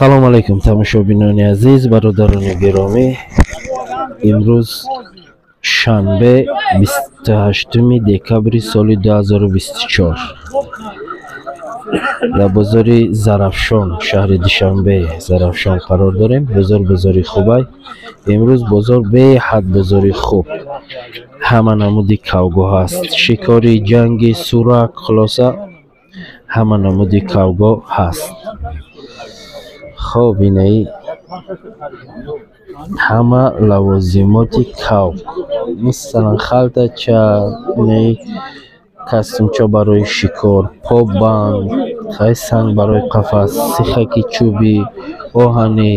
Салом алейкум тамошобинони азиз, бародарони гиромӣ. Имрӯз шанбе 28 декабри соли 2024 дар бозори Зарафшон, шаҳри Душанбе Зарафшон қарор дорем. Бозор бозори хубай. Имрӯз бозор беҳад бозори хуб. Ҳама намуди кавгоҳ ҳаст. Шикори, ҷанги, сурак, хулоса ҳама намуди кавгоҳ ҳаст. Хоб, инаи ҳама лавозимоти кавк, мисалан халтача, инаи костюмча барои шикор, поббанд, хай санг барои қафас, сихаки чӯбӣ, оҳанӣ,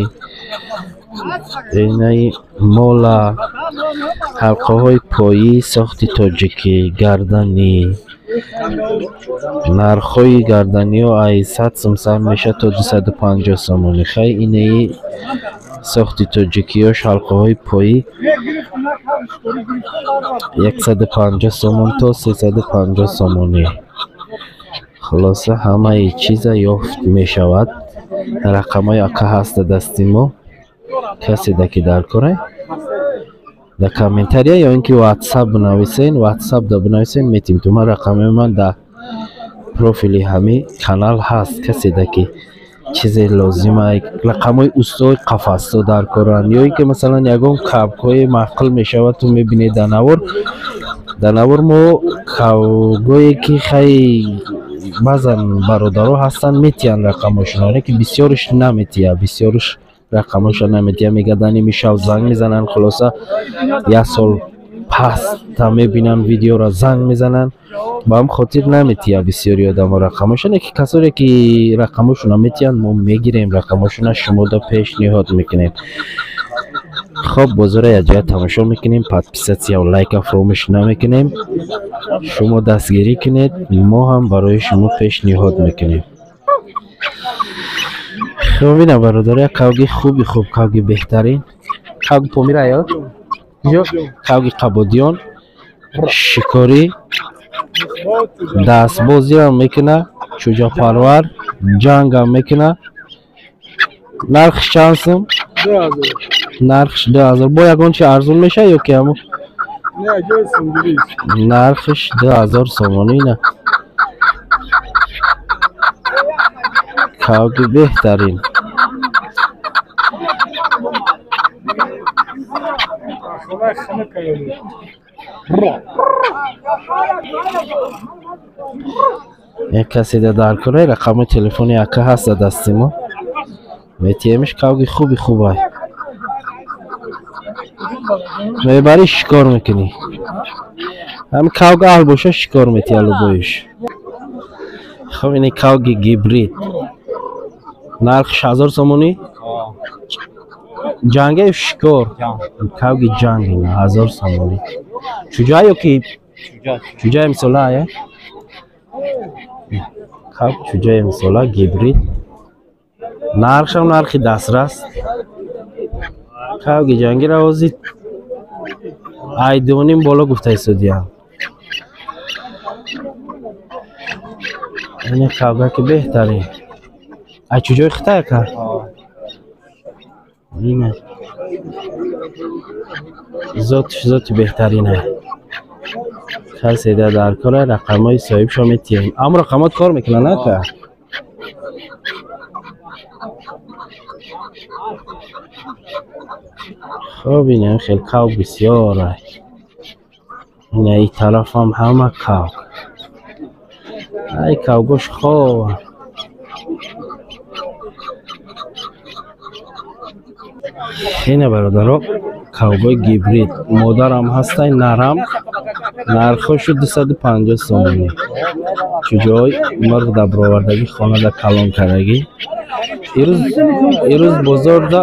инаи мола, ҳалқаҳои поӣ сохти тоҷикӣ, гарданӣ. Нархҳои гарданиҳо ай 100 сум сар мешавад то 250 сомонӣ. Хай инаи сохти тоҷикиёш ҳалқаҳои поӣ 150 сомон то 350 сомонӣ. Хулоса ҳамаи чиза ёфт мешавад. Рақамҳои ака ҳаст дар дасти мо. Касе да ки дар кора дар комментария ё ин ки ватсап бинависен, ватсап да бинависен, метим ту ман рақами ман дар профили ҳами канал ҳаст. Касе да ки чизе лозима, рақамҳои устои қафасто дар коранд, ё ин ки масалан ягон кавкҳои маъқул мешавад, ту мебинед дар навор. Дар навор мо кавгое ки хай баъзан бародаро ҳастанд метиҳанд рақамҳошонро, лекин бисёриш наметиҳад, бисёриш рақамҳоша наметиҳад. Мегӯяд ними шаб занг мезананд, хулоса як сол пас та мебинанд видеоро, занг мезананд, ба ҳам хотир наметиҳад бисёри одамо рақамҳоша. Лекин касоне ки рақамҳошонро метиҳанд, мо мегирем рақамҳошонро, шумода пешниҳод мекунем. Хоб, бозора якҷоя тамошо мекунем, подписатсия ва лайка фаромӯш намекунем. Шумо дастгирӣ кунед, мо ҳам барои шумо пешниҳод мекунем. Хоб, ина бародаро, як кавги хуби хуб, кавги беҳтарин, кавги Помира ё кавги Қабодиён, шикорӣ, дастбозиам мекуна, чӯҷапарвар, ҷангам мекуна. Нархш чанд сум? Нархш 2000. Бо ягон чи арзон мешавад ё ки ҳамо? Нархш 2000 сомонӣ. Ина кавги беҳтарин. Як касе да дар кора, рақами телефони ака ҳаст дар дасти мо, метиҳемиш. Кавги хуби хубай, мебарӣ шикор мекунӣ. Ҳами кавг аҳл боша шикор метиҳа лубоиш. Хоб, ини кавги гибрид, нархш 1000 сомонӣ. Ҷанге ё шикор? Кавги ҷанг, ина 1000 сомонӣ. Чуҷа ё ки чуҷа имсола? Ая кавг чуҷа имсола гибрид, нархшам нархи дастрас. Кавги ҷангиро ҳозир ай 2.5 боло гуфта истодиям. Ина кавгаки беҳтарин. Ай чуҷои Хитай ака? Ина зотиш зоти беҳтарина. Касе да дар кора, рақамҳои соҳибшо метиҳем. Аммо рақамот кор мекунанд ака? Хоб, ина хел кавг бисёр. Ина и тарафам ҳама кавг. Ай кавгош хоб. Ина бародаро, кавгои гибрид, модарам ҳастай, нарам, нархҳошу 250 сомонӣ. Чуҷои мурғ дар баровардагӣ, хонада калон кардагӣ. Ирӯз бозорда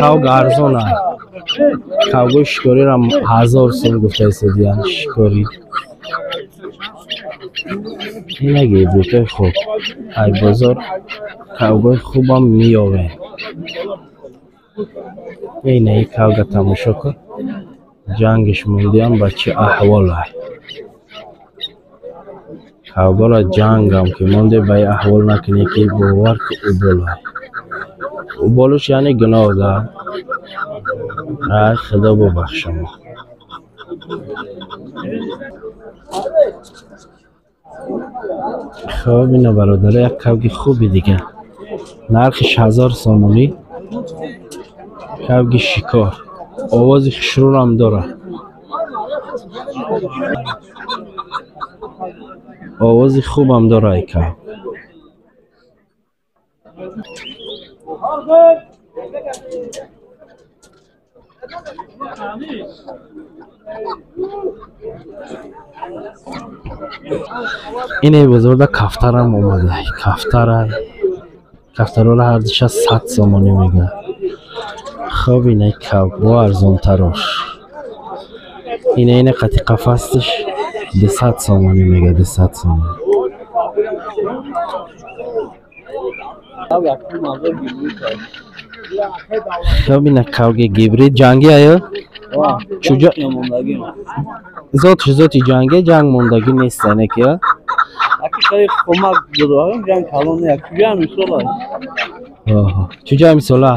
кавг арзон аст. Кавгои шикориро 1000 сом гуфта истодиянд, шикорӣ. Ина гибридҳои хуб. Ай бозор кавгои хубам меёвем. Ина и кавга тамошо кун, ҷангиш мондиам ба чӣ аҳвол ай. Кавгора ҷангам ки монде ба и аҳвол накунӣ ки бовар ки убол ай. Болуш яъне гуноҳ да. Ай худо бубахшам. Хоб ина бародаро як кавги хуби дига. Нархиш 1000 сомонӣ. Кавги шикор. Овози хушрӯрам дора. Овози хубам дора ай кав. Ине бозорда кафтарам омада. Кафтара. Кафтарола ҳардуша 100 сомонӣ мега. Хоб ине кав бо арзонтарош. Ине ине қати қафастиш 200 сомонӣ мега, 200 сомонӣ. Хоб ина кавги гибрид ҷангӣ ая? Чуҷа зоти ҷангӣ ҷанг мондагӣ нест ане ки чуҷа мисола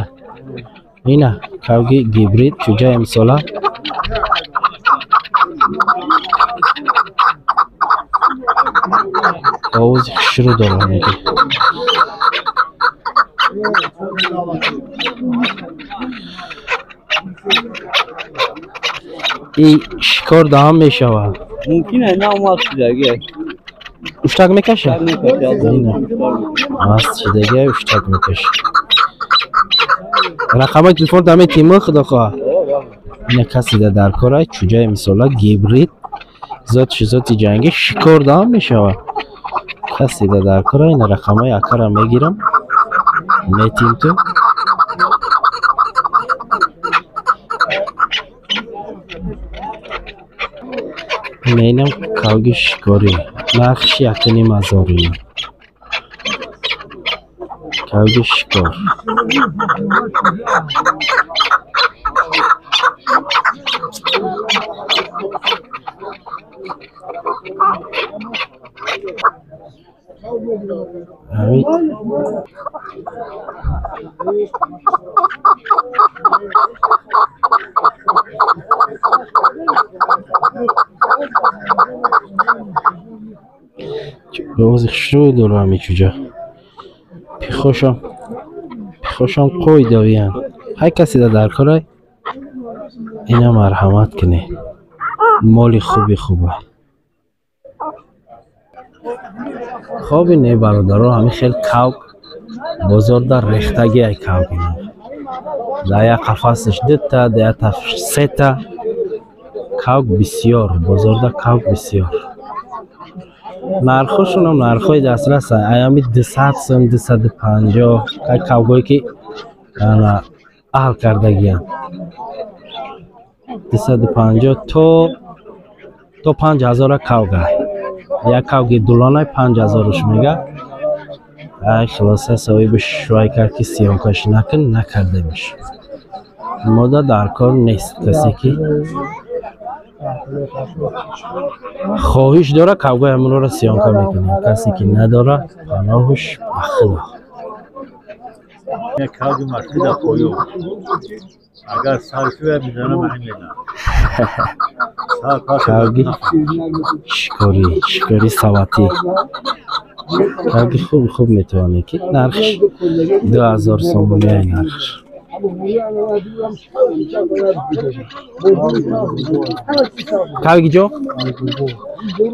ина кавги гибрид чуҷа мисола овози хушрӯ дорад мега. И шикор даҳам мешавад. Мумкин аст на маст шудагӣ. Уштак мекашад? Маст шудагӣ уштак мекашад. Рақамҳои телефон даме тиму худо хоҳад. Ина касе дар кор аст чуҷаи мисола гибрид зотши зоти ҷангӣ шикор даҳам мешавад. Касе дар кор аст ина рақамҳои акара мегирам метим ту. Инам кавги шикорӣ. Нархиш 1,5 ҳазор. Кавги шикор. Овози хушрӯй дорам ҳами чуҷа. Пихошам қой давиян. Ҳай касе дар корай ина марҳамат кунед. Моли хуби хуба. Хоб ине бародаро ҳами хел кавк бозор дар рехтагӣ ай кавк ина. Дар як қафасаш дута, дар як тафш сета. Кавк бисёр, бозорда кавк бисёр. Нархошонам нархҳои дастрасанд. Аями 200 сом, 250 кай кавгое ки аҳл кардагиянд. 250 то 5000 кавга. Як кавги дулонай 5000 мега. Ай хулоса соҳибаш шӯай кард ки сиёмкашӣ накун, накардемш. Мода дар кор нест касе ки хоҳиш дора кавгаи ҳамонро сиёнка мекунем. Касе ки надора паноҳуш ба худо. Кавги шикорӣ, шикори саватӣ. Кавги хуб хуб метавонед ки нархш 2000 сомонӣ ай нархш. Кавги ҷо?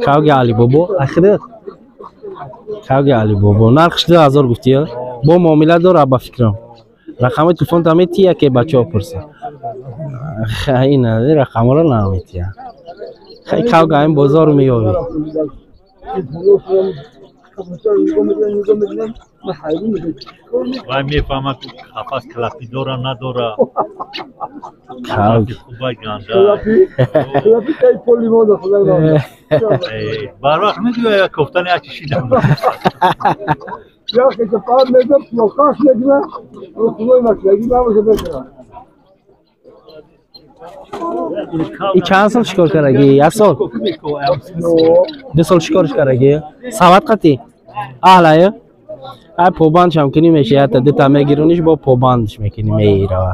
Кавги Алибобо ахират. Кавги Алибобо нархш 2000 гуфтӣ? Бо муомила дора ба фикрам. Рақами телефонта метия ки бачаҳо пурсанд. Ина рақамҳоро наметия. Хай кавга ин бозор меёбӣ. Вай мефаҳмад қафас клапи дора надора. Кавги хубай ганда. Барвақт мегӯя кофтани як чишидам. И чанд сол шикор кардаги? Як сол? 2 сол шикорш кардаги? Сават қатӣ? Аҳлая? Ай побандшам кунӣ меша, ята дута мегирониш, бо побандш мекунӣ, меирава.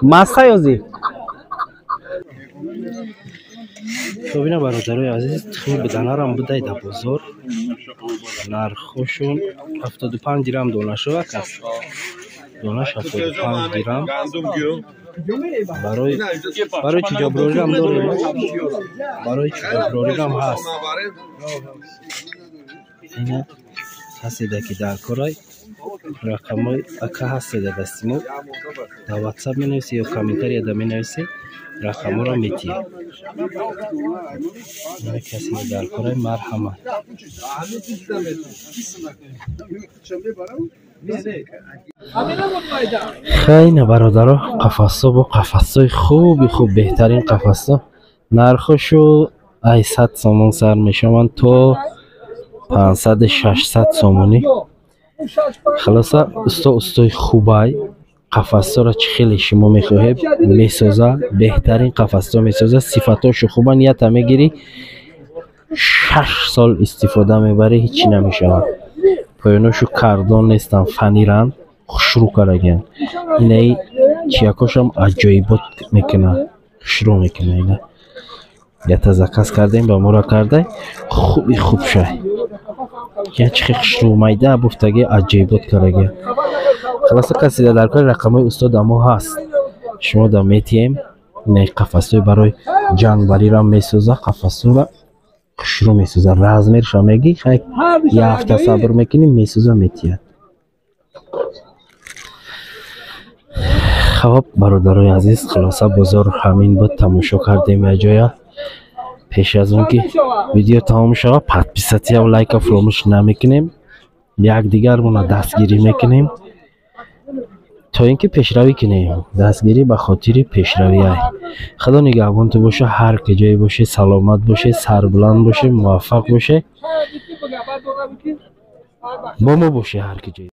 Масха ёзи. Хуб, ина бародарои азиз, тухми беданарам будай дар бозор. Нархошон 75 дирам донашо акас. Донаш 75 дирам. Барои чуҷоброрирам дорем. Барои чуҷоброрирам ҳаст. Ина ҳастеда ки дар корай рақамҳои ака ҳастеда дасти мо. Дар WhatsApp менависӣ ё комментарияда менависӣ, рақамҳоро метиҳӣ. Ина касе дар корай марҳамат. Хайна бародаро, қафасҳо бо қафасҳои хуби хуб, беҳтарин қафасҳо. Нархошу ай 100 сомон сар мешаванд то 500-600 сомонӣ. Хулоса усто устои хубай. Қафасҳоро чӣ хеле шумо мехоҳед месоза, беҳтарин қафасҳо месоза, сифатҳошу хубанд. Ята мегирӣ 6 сол истифода мебарӣ, ҳеҷ намешавад. Поёношу кардон нестанд, фаниранд, хушрӯ карагиянд. Инаи чиякошам аҷоибот мекунад, хушрӯ мекунад. Ина ята заказ кардем, ба мора кардай, хуби хуб шай. Я чӣ хушрӯ майда буфтаги аҷоибот карагия. Хулоса касе дар кори рақамҳои устод амо ҳаст, шумо да метиҳем. Инаи қафасҳои барои ҷангбарирам месоза, қафасҳоро хушрӯ месоза. Размерша мегӣ, хай як ҳафта сабр мекунӣ, месоза, метиҳад. Хоб бародарои азиз, хулоса бозор ҳамин буд, тамошо кардем як ҷоя. Пеш аз он ки видео тамом шавад, подписатсия ва лайка фуромӯш намекунем, якдигармона дастгирӣ мекунем то ин ки пешравӣ кунем. Дастгирӣ ба хотири пешравиай. Худо нигаҳбон ту боша, ҳар ки ҷое боше, саломат боше, сарбуланд боше, муваффақ боше, бо мо боше ҳар ки ҷое.